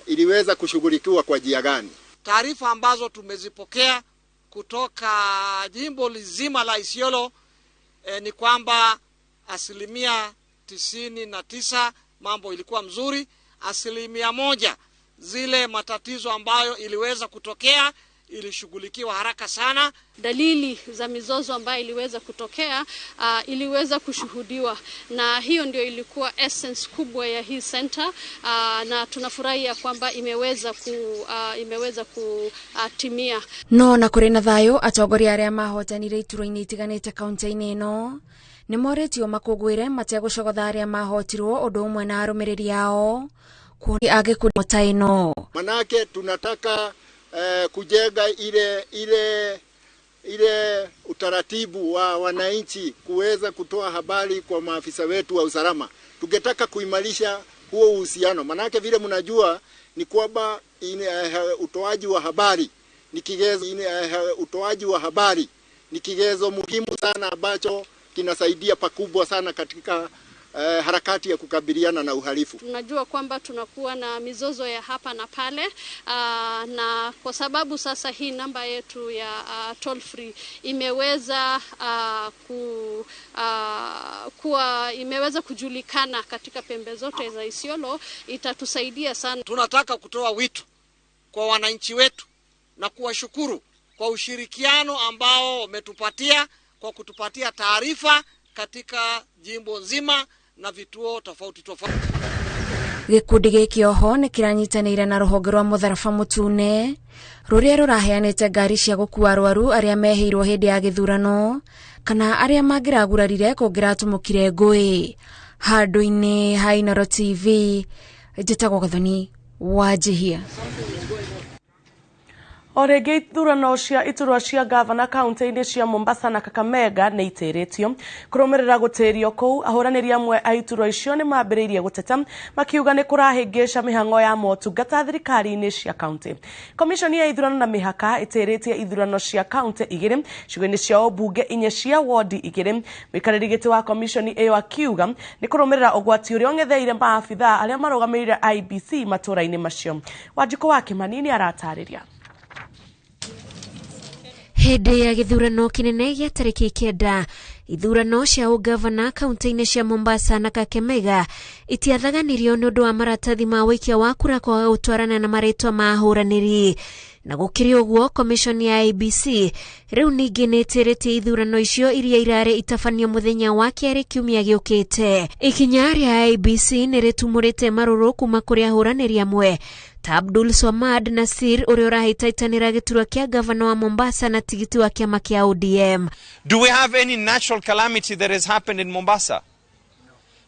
iliweza kushughulikiwa kwa njia gani. Taarifa ambazo tumezipokea kutoka jimbo lizima la Isiolo ni kwamba 99% mambo ilikuwa mzuri, 1% zile matatizo ambayo iliweza kutokea ilishughulikiwa haraka sana. Dalili za mizozo ambayo iliweza kutokea iliweza kushuhudiwa, na hiyo ndio ilikuwa essence kubwa ya hii center, na tunafurahia kwamba imeweza kutimia. No na kũrĩ na thayũ, atongoria arĩa mahotanire iturwa-inĩ itiganĩte kaunti-inĩ ĩno nĩ morĩtio makũngũĩre mategũcogotha arĩa mahotirwo ũndũ ũmwe na arũmĩrĩri ao kuona agĩkundi ta ĩno. Manake tunataka kujenga ile utaratibu wa wananchi kuweza kutoa habari kwa maafisa wetu wa usalama. Tungetaka kuimarisha huo uhusiano, manake vile mnajua ni kwamba utoaji wa habari ni kigezo, utoaji wa habari ni kigezo muhimu sana ambacho kinasaidia pakubwa sana katika harakati ya kukabiliana na uhalifu. Tunajua kwamba tunakuwa na mizozo ya hapa na pale, na kwa sababu sasa hii namba yetu ya toll free imeweza imeweza kujulikana katika pembe zote za Isiolo, itatusaidia sana. Tunataka kutoa wito kwa wananchi wetu na kuwashukuru kwa ushirikiano ambao wametupatia kwa kutupatia taarifa katika jimbo nzima na vituo tofauti tofauti. Gĩkundi gĩkĩ oho nĩ kĩranyitanĩire na rũhonge rwa mũtharaba mũtune rũrĩa rũraheanĩte ngari cia gũkua arwaru arĩa mehĩirwo hĩndĩ ya gĩthurano kana arĩa mangĩragurarire kũngĩratumũkire ngũĩ. Handũ-inĩ ha Inooro TV, njĩtagwo Gathoni wa Njihia. O rĩngĩ ithurano cia iturwa cia gavana kaunti-inĩ cia Mombasa na Kakamega nĩ itĩrĩtio. Kũrũmĩrĩra gũtĩrio kũu, ahũranĩri amwe a iturwa icio nĩ mambĩrĩirie gũteta makiuga nĩ kũrahĩngĩca mĩhang'o ya motungata thirikari-inĩ cia kaunti. Komishoni ya ithurano na mĩhaka ĩtĩrĩtie ithurano cia kaunti igĩrĩ icigo-inĩ cia ũmbunge inya cia wodi igĩrĩ. Mũikarĩri gĩtĩ wa komishoni ĩyo akiuga nĩ kũrũmĩrĩra ũgwati ũrĩa ũng'etheire maabithaa arĩa marũgamĩrĩire IEBC matũũra-inĩ macio. Wanjikũ wa Kĩmani nĩ aratarĩria. Hĩndĩ ya gĩthurano kĩnene gĩa tarĩki 9, ithurano cia ũgavana kaunti-inĩ cia Mombasa na Kakamega itiathaganirio nĩ ũndũ wa maratathi ma wĩikia wa kura kwaga gũtwarana na marĩtwa ma ahũranĩri. Na gũkĩrĩ ũguo, commission ya IEBC rĩu ningĩ nĩ ĩtĩrĩtie ithurano icio iria irarĩ itabanio mũthenya wa kerĩ kiumia gĩũkĩte. Ikinya rĩa IEBC nĩ rĩtumũrĩte marũrũ kuma kũrĩ ahũranĩri amwe ta Abdul Swamad Nasir ũrĩa ũrahĩtahĩtanĩra gĩturwa kĩa gavana wa Mombasa na tigiti wa kĩama kĩa ODM. Do we have any natural calamity that has happened in Mombasa?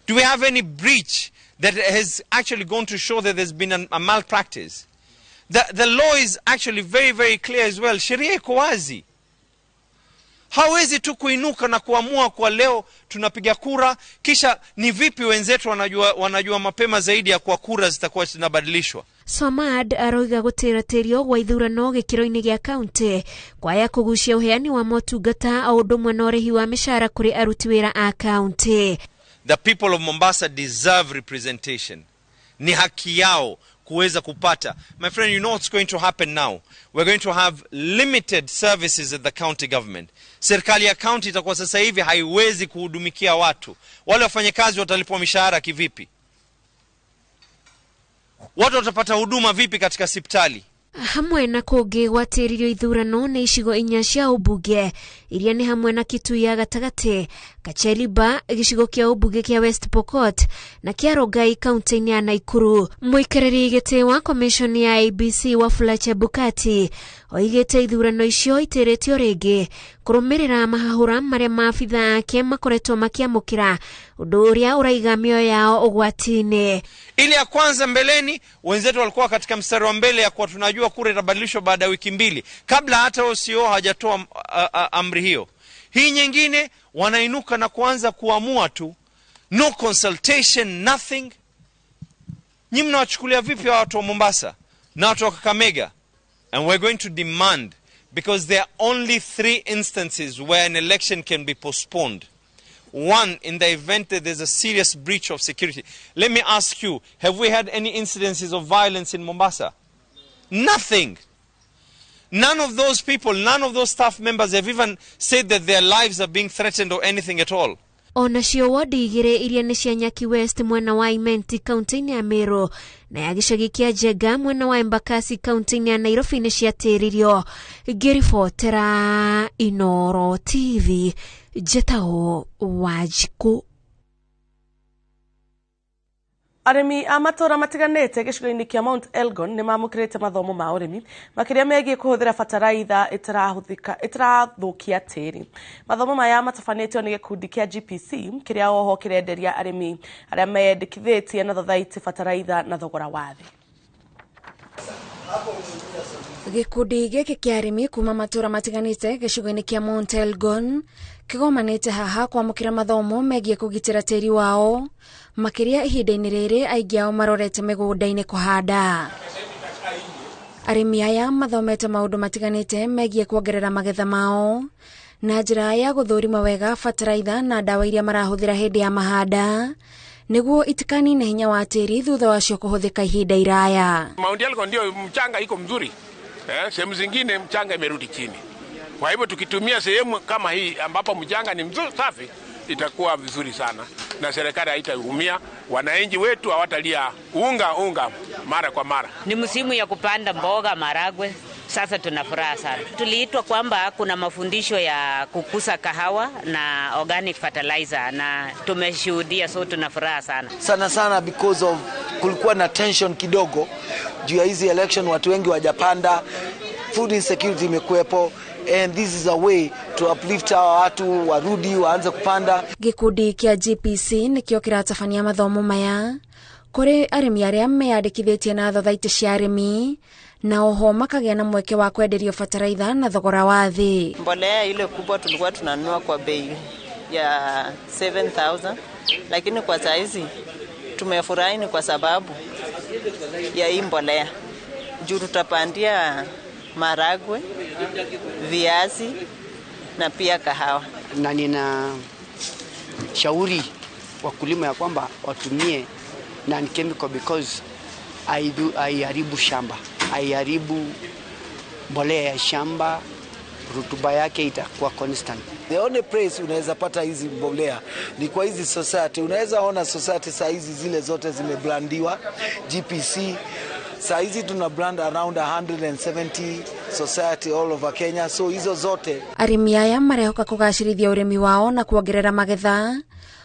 Do we have any breach that has actually gone to show that there's been a malpractice? The law is actually very, very clear as well. Sheria iko wazi. Hawezi tu kuinuka na kuamua kwa leo tunapiga kura, kisha ni vipi wenzetu wanajua mapema zaidi ya kwa kura zitakuwa zinabadilishwa. Swamad aroiga gũtĩratĩrio gwa ithurano gĩkĩro-inĩ gĩa kaunti kwaya kũgucia ũheani wa motungata o ũndũ ũmwe na ũrĩhi wa mĩcara kũrĩ aruti wĩra a kaunti. The people of Mombasa deserve representation. Ni haki yao kuweza kupata. My friend, you know what's going to happen now. We're going to have limited services at the county government. Serikali ya county itakuwa sasa hivi haiwezi kuhudumikia watu. Wale wafanyakazi watalipwa mishahara kivipi? Watu watapata huduma vipi katika hospitali? Hamwe na kũngĩ gwatĩririo ithurano nĩ icigo inya cia ũmbunge iria nĩ hamwe na Kitui ya gatagatĩ, Kacheliba, gĩcigo kĩa ũmbunge kĩa West Pokot na kĩa Rongai kaunti-inĩ ya Nakuru. Mũikarĩri gĩtĩ wa commission ya IEBC Wafula Chebukati oigĩte ithurano icio itĩrĩtio rĩngĩ kũrũmĩrĩra mahahũra marĩa maabitha ake makoretwo makĩamũkĩra, ũndũ ũrĩa ũraiga mĩoyo yao ũgwati-inĩ. Ile ya kwanza mbeleni wenzetu walikuwa katika mstari wa mbele ya kuwa tunajua kura itabadilishwa baada ya wiki mbili kabla hata OCO hajatoa amri hiyo. Hii nyingine wanainuka na kuanza kuamua tu, no consultation, nothing. Nyinyi mnawachukulia vipi watu wa Mombasa na watu wa Kakamega? And we're going to demand, because there are only 3 instances where an election can be postponed. One, in the event that there's a serious breach of security. Let me ask you, have we had any incidences of violence in Mombasa? Nothing. None of those people, none of those staff members have even said that their lives are being threatened or anything at all. Onacio wodi igĩrĩ iria nĩ cia Nyaki West mwena wa Imenti kaunti-inĩ ya Meru na ya gĩcagi kĩa Njenga mwena wa Embakasi kaunti-inĩ ya Nairobi nĩ ciatĩririo. Ngĩribotera Inoro TV, njĩtagwo Wanjikũ. Arĩmi a matũra matiganĩte gĩcigo-inĩ kĩa Mount Elgon nĩ mamũkĩrĩte mathomo ma ũrĩmi makĩria megiĩ kũhũthĩra bataraitha ĩtarathũkia tĩri. Mathomo maya matabanĩtio nĩ gĩkundi kĩa GPC kĩrĩa oho kĩrenderia arĩmi arĩa meyandĩkithĩtie na thothaitĩ bataraitha na thogora wa thĩ. Gĩkundi gĩkĩ kĩa arĩmi kuma matũra matiganĩte gĩcigo-inĩ kĩa Mount Elgon kĩgomanĩte haha kwamũkĩra mathomo megiĩ kũgitĩra tĩri wao makĩria ihinda-inĩ rĩrĩ aingĩ ao marorete mĩgũnda-inĩ kũhanda. Arĩmi aya mathomete maũndũ matiganĩte megiĩ kuongerera magetha mao na njĩra ya gũthũrima wega bataraitha na ndawa iria marahũthĩra hĩndĩ ya mahanda nĩguo itikanine hinya wa tĩri thutha wacio kũhũthĩka ihinda iraya. Mount Elgon ndio mchanga iko mzuri. Sehemu zingine mchanga imerudi chini. Kwa hivyo tukitumia sehemu kama hii ambapo mchanga ni mzuri safi, itakuwa vizuri sana na serikali haitaumia, wananchi wetu hawatalia unga mara kwa mara. Ni msimu ya kupanda mboga, maragwe. Sasa tuna furaha sana. Tuliitwa kwamba kuna mafundisho ya kukusa kahawa na organic fertilizer na tumeshuhudia, so tuna furaha sana. Sana sana because of kulikuwa na tension kidogo juu ya hizi election, watu wengi wajapanda, food insecurity imekuepo, and this is a way to uplift our watu warudi waanze kupanda. Gikundi kia GPC nikio kiratabania mathomo maya kuri arĩmi arĩa meyandĩkithĩtie na thothaitĩ cia arĩmi na oho makagĩa na mweke wa kwenderio bataraitha na thogora wa thĩ. Mbolea ile kubwa tulikuwa tunanunua kwa bei ya 7000, lakini kwa saizi tumefurahi ni kwa sababu ya hii mbolea. Juu tutapandia maragwe, viazi na pia kahawa. Na nina shauri wakulima ya kwamba watumie non-chemical because haiharibu shamba, haiharibu mbolea ya shamba, rutuba yake itakuwa constant. The only place unaweza pata hizi mbolea ni kwa hizi society. Unaweza ona society saa hizi zile zote zimebrandiwa GPC, Saa hizi tuna brand around 170 society all over Kenya, so hizo zote. Arĩmi aya marehoka kũgacĩrithia ũrĩmi wao na kuongerera magetha,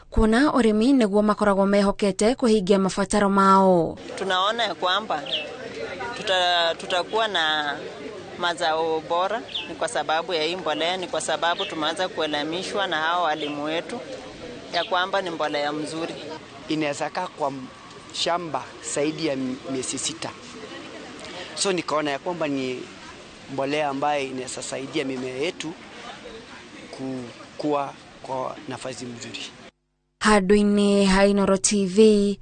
kuona ũrĩmi nĩguo makoragwo mehokete kũhingia mabataro mao. Tunaona ya kwamba tutakuwa na mazao bora ni kwa sababu ya hii mbolea, ni kwa sababu tumeanza kuelimishwa na hao walimu wetu ya kwamba ni mbolea mzuri. Inaweza kaa kwa shamba zaidi ya miezi 6. So nikaona ya kwamba ni mbolea ambaye inaweza saidia mimea yetu kukua kwa nafasi mzuri. Handũ-inĩ ha Inooro TV,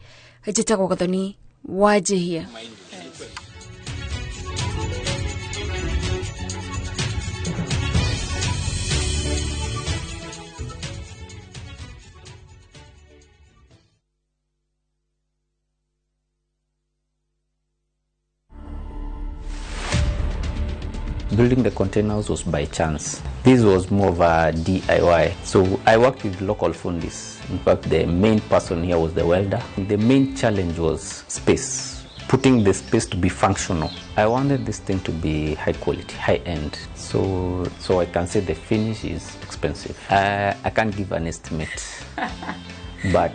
njĩtagwo Gathoni Wanjihia. Building the containers was by chance. This was more of a DIY. So I worked with local fundis. In fact, the main person here was the welder. The main challenge was space, putting the space to be functional. I wanted this thing to be high quality, high end. So I can say the finish is expensive. I can't give an estimate, but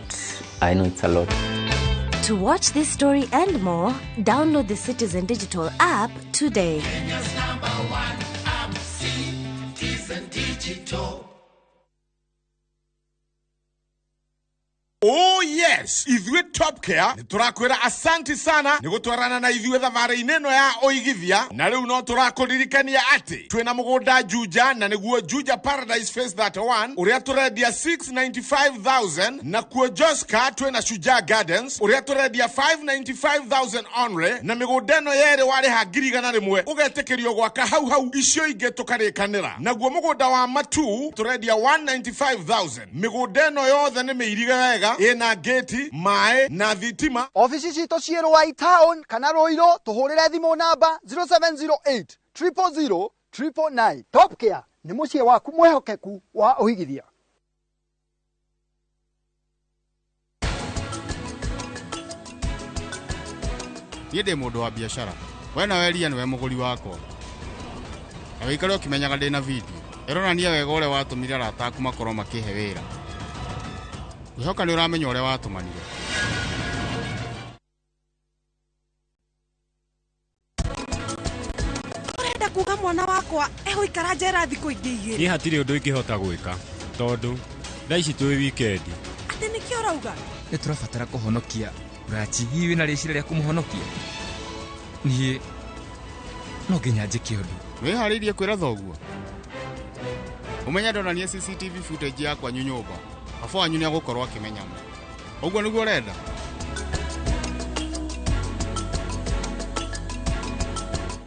I know it's a lot. To watch this story and more, download the Citizen Digital app today. Kenya's #1 app, Citizen Digital. Oh yes, ithuĩ Top Care nĩ tũrakwĩra asanti sana nĩ gũtwarana na ithuĩ thabarĩ-inĩ ĩno ya ũigithia, na rĩu no tũrakũririkania atĩ twĩna mũgũnda Juja, na nĩguo Juja Paradise Phase 31 ũrĩa tũrendia 695,000, na kuo Joska twĩna Shujaa Gardens ũrĩa tũrendia 595,000 only, na mĩgũnda ĩno yerĩ warĩha 100,000 ũgetĩkĩrio gwaka hau hau, icio ingĩ tũkarĩkanĩra. Naguo mũgũnda wa Matu tũrendia 195,000. Mĩgũnda ĩno yothe nĩ mĩirige wega, ina geti, mae na thitima. Ofici citũ ciĩ Ruai Town kana Ruiru, tũhũrĩre thimũ namba 0708 000 999. Top Care nĩ mũciĩ waku mwĩhokeku wa ũigithia. Niĩ ndĩ mũndũ wa biacara, we nawe Ria nĩwe mũgũri wakwa, na wĩikare ũkĩmenyaga ndĩna video ĩronania wega ũrĩa watũmire arata aku makorwo makĩhe wĩra. Ngwĩhoka nĩ ũramenya ũrĩa watũmanire. Ũrenda kuga mwana wakwa egũikara njera thikũ ingĩ igĩrĩ? Niĩ hatirĩ ũndũ ingĩhota gwĩka tondũ thaa ici twĩ wikendi. Atĩ nĩkĩo ũrauga? Nĩ tũrabatara kũhonokia Rachi. Hihi wĩna rĩciria rĩa kũmũhonokia? Niĩ no nginya njĩke ũndũ. Wĩharĩirie kwĩra thoguo? Ũmenye ndonanie CCTV footage ya kwanyu nyũmba. Baba wanyu nĩ agũkorwo akĩmenya ma. Ũguo nĩguo ũrenda?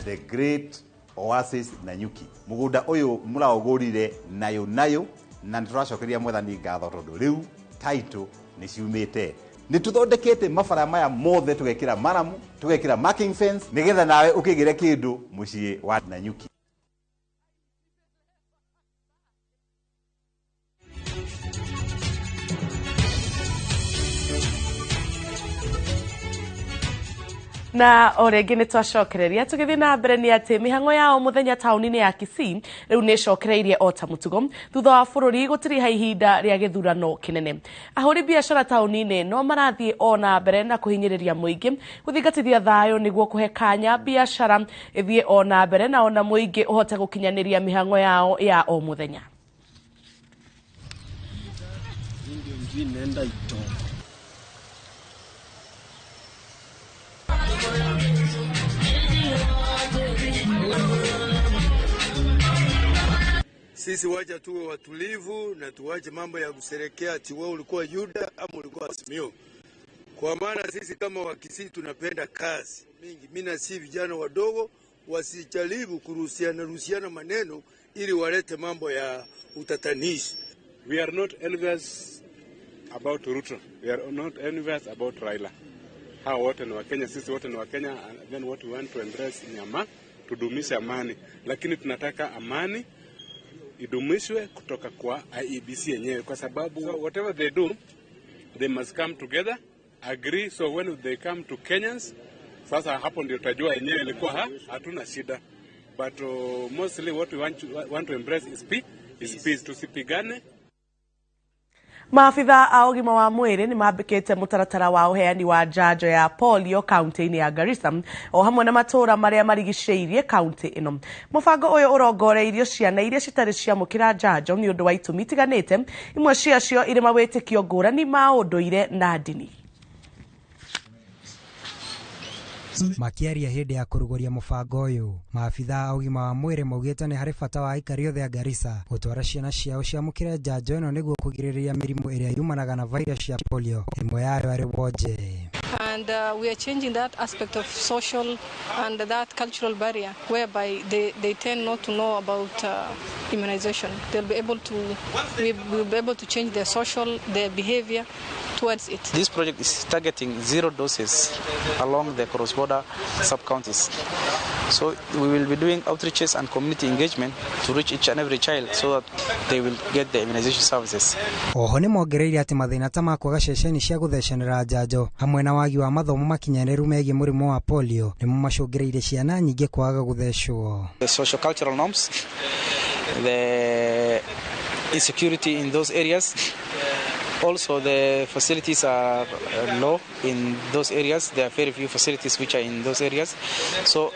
The Great Oasis Nanyuki. Mũgũnda ũyũ mũraũgũrire nayo nayo, na nĩtũracokeria Mwathani ngatho tondũ rĩu title nĩ ciumĩte. Nĩ tũthondekete mabara maya mothe, tũgekĩra maramu, tũgekĩra marking fence, nĩgetha nawe ũkĩgĩre kĩndũ mũciĩ wa Nanyuki. Na o rĩngĩ nĩ twacokereria tũgĩthiĩ na mbere nĩ atĩ mĩhang'o ya o mũthenya taũni-inĩ ya Kisii rĩu nĩ ĩcokereirie o ta mũtugo thutha wa bũrũri gũtiriha ihinda rĩa gĩthurano kĩnene. Ahũri biacara taũni-inĩ no marathiĩ o na mbere na kũhinyĩrĩria mũingĩ gũthingatithia thayũ nĩguo kũhe kanya biacara ĩthiĩ o na mbere na ona mũingĩ ũhote gũkinyanĩria mĩhang'o yao ya o mũthenya. Sisi wacha tuwe watulivu na tuwache mambo ya kusherekea ati wewe ulikuwa Yuda ama ulikuwa Azimio. Kwa maana sisi kama Wakisii tunapenda kazi mingi. Mimi na si vijana wadogo wasijaribu kuruhusiana maneno ili walete mambo ya utatanishi. We are not envious about Ruto. We are not envious about Raila. Hao wote ni Wakenya, sisi wote ni Wakenya, and then what we want to embrace ni amani, tudumishe amani. Lakini tunataka amani idumishwe kutoka kwa IEBC yenyewe, kwa sababu so whatever they do they must come together, agree, so when they come to Kenyans Sasa hapo ndio tutajua yenyewe ilikuwa hatuna shida, but mostly what we want to embrace is peace, is peace. Tusipigane. Maabitha a ũgima wa mwĩrĩ nĩ mambĩkĩte mũtaratara wa ũheani wa njanjo ya polio kaunti-inĩ ya Garissa o hamwe na matũũra marĩa marigicĩirie kaunti ĩno. Mũbango ũyũ ũrongoreirio ciana iria citarĩ ciamũkĩra njanjo nĩ ũndũ wa itũmi itiganĩte, imwe ciacio irĩ mawĩtĩkio ngũrani ma ũndũire na ndini. Makiaria hĩndĩ ya kũrugũria mũbango ũyũ, maabitha a ũgima wa mwĩrĩ maugĩte nĩ harĩ bata wa aikari othe a Garissa gũtwara ciana ciao ciamũkĩre njanjo ĩno nĩguo kũgirĩrĩria mĩrimũ ĩrĩa yumanaga na virus ya polio, ĩmwe yayo arĩ wonje. And we are changing that aspect of social and that cultural barrier whereby they tend not to know about immunization. They'll be able to, we will be able to change their social, their behavior towards it. This project is targeting 0 doses along the cross-border sub-counties. So we will be doing outreaches and community engagement to reach each and every child so that they will get the immunization services. Oho nĩ mongereire atĩ mathĩna ta ma kwaga ceceni cia gũthecanĩra njanjo hamwe na wagi wa mathomo makinyanĩru megiĩ mũrimũ wa polio nĩmo macũngĩrĩirie ciana nyingĩ kwaga gũthecwo. The socio-cultural norms, the insecurity in those areas, also the facilities are low in those areas. There are very few facilities which are in those areas. So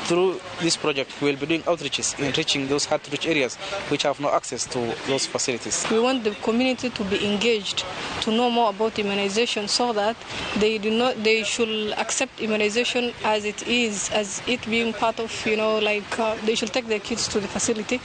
through this project we will be doing outreaches in reaching those hard to reach areas which have no access to those facilities. We want the community to be engaged, to know more about immunization so that they should accept immunization as it is, as it being part of, you know, like they should take their kids to the facility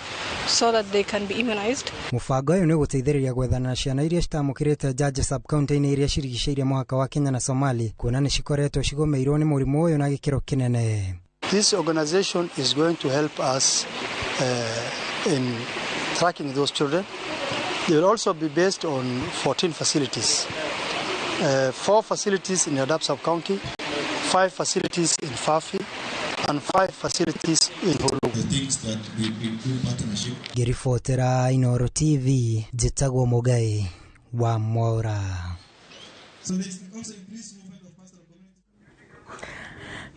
so that they can be immunized. Mũbango ũyũ nĩ ũgũteithĩrĩria gwethana na ciana iria citamũkĩrĩte njanjo sub-county-inĩ iria cirigicĩirie mũhaka wa Kenya na Somali kuona nĩ cikoretwo cigũmĩirwo nĩ mũrimũ ũyũ na gĩkĩro kĩnene. This organization is going to help us in tracking those children. They will also be based on 14 facilities. 4 facilities in Dadaab sub-county, 5 facilities in Fafi, and 5 facilities in Hulu. The things that we do partnership. Ngĩribotera Inooro TV, njĩtagwo Mũgai wa Mwaura.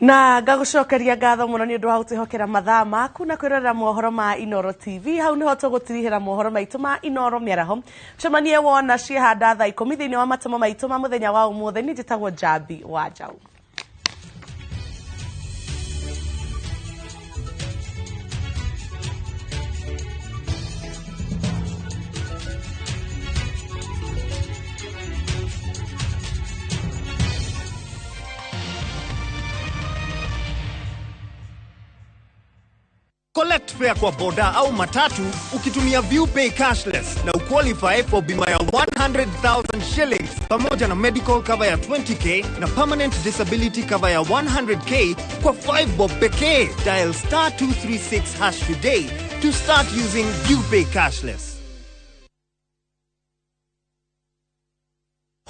Na ngagũcokeria ngatho mũno nĩ ũndũ wa gũtwĩhokera mathaa maku na kwĩrorera mohoro ma Inooro TV. Hau nĩho tũgũtirihĩra mohoro maitũ ma Inooro mĩaraho. Tũcemanie wona ciĩhanda thaa 10 thĩinĩ wa matemo maitũ ma mũthenya wa ũmũthĩ. Niĩ njĩtagwo Njambi wa Njaũ. Collect fare kwa boda au matatu ukitumia ViewPay cashless na uqualify for bima ya 100,000 shillings pamoja na medical cover ya 20k na permanent disability cover ya 100k kwa 5 bob pekee. Dial star 236 hash today to start using ViewPay cashless.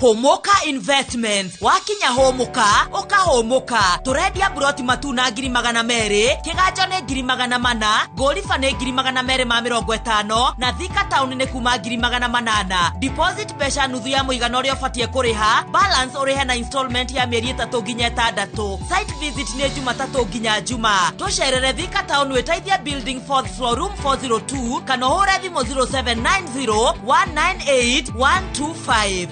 Homoka Investments wakinya homoka ukahomoka turendia buroti matuna 200,000 kiganjo ni 400,000 ngoriba ni 250,000 na Thika town ni kuma 800,000 deposit mbeca nuthu ya muigana uria ubatie kuriha balance urihe na installment ya mieri 3 nginya 6 site visit ni Jumatatu nginya Juma tucerere Thika town witaithia building 4th floor room 402 kana uhure thimu 0790 198 125.